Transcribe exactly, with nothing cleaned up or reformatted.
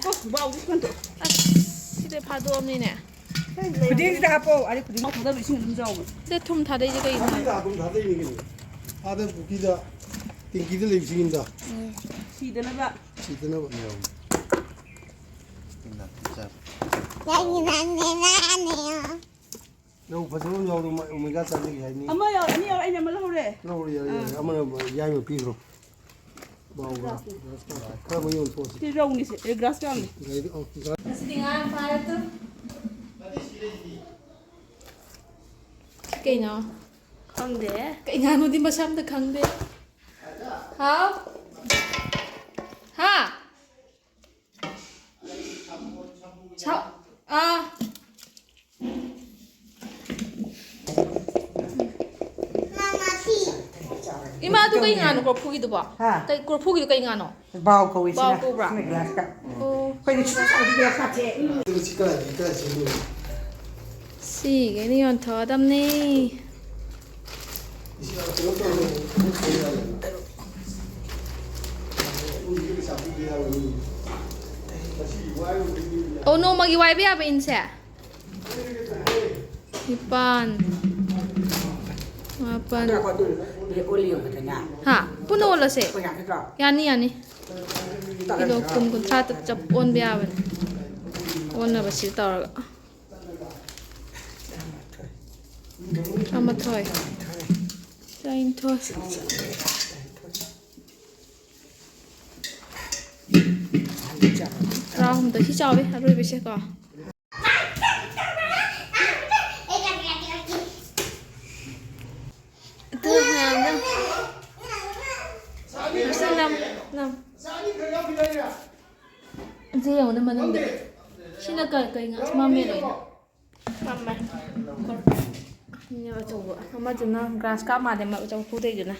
ꯑꯣ, ꯕꯥꯎꯗꯤ ꯁꯨꯃꯥꯏꯅ ꯇꯧ꯫ ꯑꯁ, ꯁꯤꯗꯤ ꯐꯥꯗꯣꯛꯑꯕꯅꯤꯅꯦ꯫ ꯈꯨꯗꯦꯡꯁꯤꯗ ꯍꯥꯞꯄꯣ, ꯑꯗꯩ ꯈꯨꯗꯦꯡ ꯊꯥꯗꯕ ꯏꯁꯤꯡ ꯑꯗꯨꯝ ꯌꯥꯎꯕ꯫ ꯁꯤꯗ ꯊꯨꯝ ꯊꯥꯗꯩꯁꯦ ꯀꯩꯒꯤꯅꯣ? ꯊꯥꯗꯩꯗ ꯑꯗꯨꯝ ꯊꯥꯗꯩꯅꯤ ꯀꯩꯅꯣ꯫ ꯑꯥꯗ ꯄꯨꯈ꯭ꯔꯤꯗ, ꯇꯦꯡꯀꯤꯗ ꯂꯩꯕ ꯏꯁꯤꯡꯗ꯫ ꯎꯝ꯫ ꯁꯤꯗꯅꯕ꯫ ꯁꯤꯗꯅꯕ꯫ ꯔꯧ ꯐꯖꯕ ꯑꯃ ꯌꯥꯎꯔꯦ, ꯑꯣꯃꯦꯒꯥ ꯆꯥꯖꯒꯦ ꯍꯥꯏꯅꯤ꯫ ꯑꯃ ꯌꯥꯎꯔꯦ, ꯑꯅꯤ ꯌꯥꯎꯔꯦ, ꯑꯩꯅ ꯑꯃ ꯂꯧꯍꯧꯔꯦ꯫ ꯂꯧꯍꯧꯔꯦ, ꯌꯥꯔꯦ, ꯌꯥꯔꯦ꯫ ꯑꯥ꯫ ꯑꯃꯅ ꯌꯥꯏꯃ ꯄꯤꯈ꯭ꯔꯣ꯫ ꯕꯥꯎꯒ ꯒ꯭ꯔꯥꯁ ꯀꯥꯞ꯫ ꯈꯔ ꯑꯃ ꯌꯣꯟꯊꯣꯛꯑꯁꯤ꯫ ꯁꯤ ꯔꯧꯅꯤ, ꯁꯤ, ꯑꯦ, ꯒ꯭ꯔꯥꯁ ꯀꯥꯞꯅꯤ꯫ ꯒꯥꯔꯤꯗ, ꯑꯣ, ꯒ꯭ꯔꯥꯁ꯫ ꯉꯁꯤꯗꯤ ꯉꯥ ꯌꯥꯝ ꯐꯥꯔꯦ ꯇꯨ꯫ ꯁꯤ ꯀꯩꯅꯣ? ꯈꯪꯗꯦ꯫ ꯀꯩ ꯉꯥꯅꯣꯗꯤ ꯃꯁꯝꯗ ꯈꯪꯗꯦ꯫ ꯍꯥꯎ? ꯍꯥ? ꯁꯥꯎ-, ꯑꯥ꯫ ꯏꯃꯥ, ꯑꯗꯨ ꯀꯩ ꯉꯥꯅꯣ ꯀꯣꯔꯐꯨꯒꯤꯗꯨꯕꯣ? ꯍꯥ? ꯀꯩ, ꯀꯣꯔꯐꯨꯒꯤꯗꯨ ꯀꯩ ꯉꯥꯅꯣ? ꯕꯥꯎ ꯀꯧꯏ ꯕꯥꯎ ꯁꯤꯅ꯫ ꯀꯧꯕ꯭ꯔꯥ? ꯁꯤꯅ ꯒ꯭ꯂꯥꯁ ꯀꯞ꯫ ꯑꯣ꯫ ꯑꯩꯈꯣꯏꯗꯤ ꯁꯨꯡꯆꯥ ꯆꯥꯗꯦ ꯒ꯭ꯂꯥꯁ ꯀꯞꯁꯦ꯫ ꯁꯤꯒꯩꯅ ꯌꯣꯟꯊꯣꯛꯑꯗꯝꯅꯤ꯫ ꯑꯣ, ꯅꯣꯡꯃꯒꯤ ꯋꯥꯏꯕ ꯌꯥꯕ ꯏꯟꯁꯦ? ꯅꯤꯄꯥꯟ, ꯃꯥꯄꯟ꯫ ꯍꯥ? ꯄꯨꯟꯅ ꯑꯣꯜꯂꯁꯦ꯫ ꯌꯥꯅꯤ, ꯌꯥꯅꯤ꯫ ꯀꯤꯂꯣ ꯀꯨꯟ, ꯀꯨꯟꯊ꯭ꯔꯥ ꯇ ꯆꯞ ꯑꯣꯟꯕ ꯌꯥꯕꯅꯦ꯫ ꯑꯣꯟꯅꯕ ꯁꯤ ꯇꯧꯔꯒ꯫ ꯇꯔꯥꯃꯥꯊꯣꯏ꯫ ꯇꯔꯥꯅꯤꯊꯣꯏ꯫ ꯇꯔꯥꯍꯨꯝꯗꯣꯏ꯫ ꯁꯤ ꯆꯥꯎꯋꯦ, ꯑꯔꯣꯏꯕꯁꯦ ꯀꯣ꯫ ꯑꯗꯨ ꯃꯌꯥꯝꯗꯣ꯫ ꯁꯤ ꯅꯝ, ꯅꯝ꯫ ꯁꯤ ꯌꯦꯡꯉꯨꯅꯦ ꯃꯅꯨꯡꯗ꯫ ꯁꯤꯅ ꯀ-, ꯀꯩ ꯉꯥ? ꯃꯝꯃꯦ ꯂꯣꯏꯅ꯫ ꯃꯝꯃꯦ꯫ ꯁꯤꯅꯦꯕ ꯑꯆꯧꯕ꯫ ꯑꯃꯗꯨꯅ ꯒ꯭ꯔꯥꯁ ꯀꯥꯞ ꯃꯥꯜꯂꯦ, ꯑꯆꯧꯕ ꯈꯨꯗꯩꯗꯨꯅ꯫